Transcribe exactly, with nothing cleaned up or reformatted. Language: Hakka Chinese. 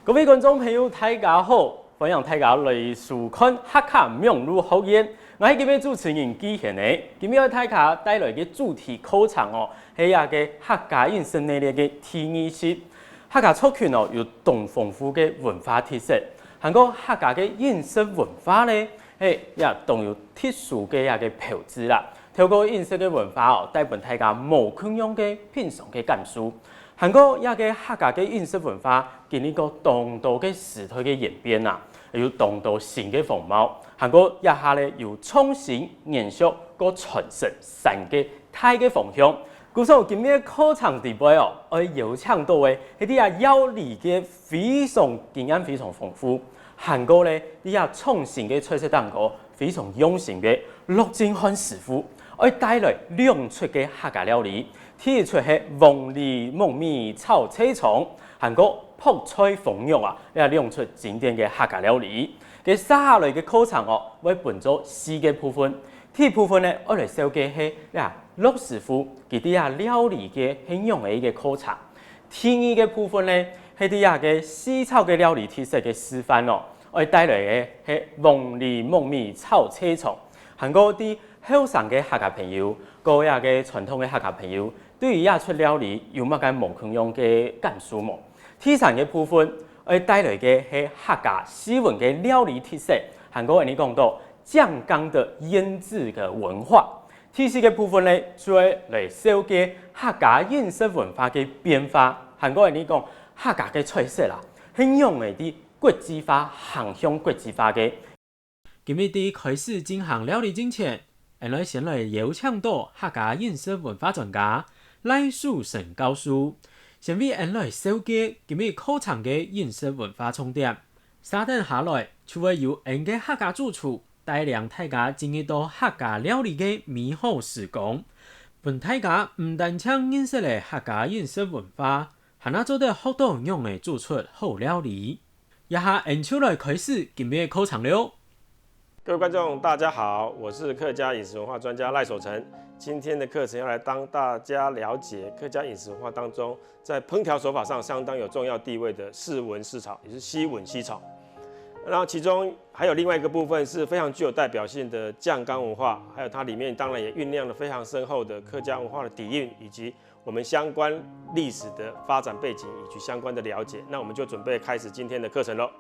各位觀眾朋友，大家好！歡迎大家來收看客家網路學院，𠊎係今日主持人紀賢呢。今日為大家帶來个主題課程哦，係這个客家飲食系列个第二集。客家族群哦，有當豐富个文化特色，還過客家个飲食文化呢，係也當有特殊个這个標誌啦。透過飲食个文化哦，帶分大家無共樣个品嚐个感受。還過這个客家个飲食文化，經歷過當多个時代个演變啊，有當多新个風貌。還過這下呢，有創新、延續、過傳承三个大个方向。故所今日个課程裡背哦，愛邀請到个係這料理个非常經驗非常豐富，還過呢，這創新个菜色當中非常用心个駱進漢師傅，愛帶來兩齣个客家料理。第一齣係黃梨木米炒菜腸，還過覆菜封肉啊，這兩齣經典个客家料理。該接下來个課程哦，會分做四个部分。第一部分呢，愛來紹介係這駱師傅佢這料理个係仰仔一个過程。第二个部分呢，係這个四炒个料理特色个示範哦，愛帶來个係黃梨木米炒菜腸。還過對後生个客家朋友，過這个傳統个客家朋友，對於這齣料理有麼个無共樣个感受無？第三个部分，愛帶來个係客家四炆个料理特色，還過𠊎等講到醬缸个醃製个文化。第四个部分呢，就會來紹介客家飲食文化个變化，還過𠊎等講客家个菜色啦，係仰仔在國際化、行向國際化个。今日在開始進行料理進前，𠊎等先來邀請到客家飲食文化專家賴守誠教授，先為𠊎等紹介今日課程个飲食文化重點。續等下來，就會由𠊎等个客家主廚帶領大家進入到客家料理个美好時光，分大家毋單淨認識了客家飲食文化，還做得學到仰仔煮出好料理。這下𠊎等就來開始今日个課程了。各位觀眾，大家好，我是客家飲食文化專家賴守誠。今天的課程要來幫大家了解客家飲食文化當中，在烹調手法上相當有重要地位的四炆四炒，也是四炆四炒。然後其中還有另外一个部分是非常具有代表性的醬缸文化，還有它裡面當然也醞釀了非常深厚的客家文化的底蘊，以及我們相關歷史的發展背景以及相關的了解。那我們就準備開始今天的課程囉。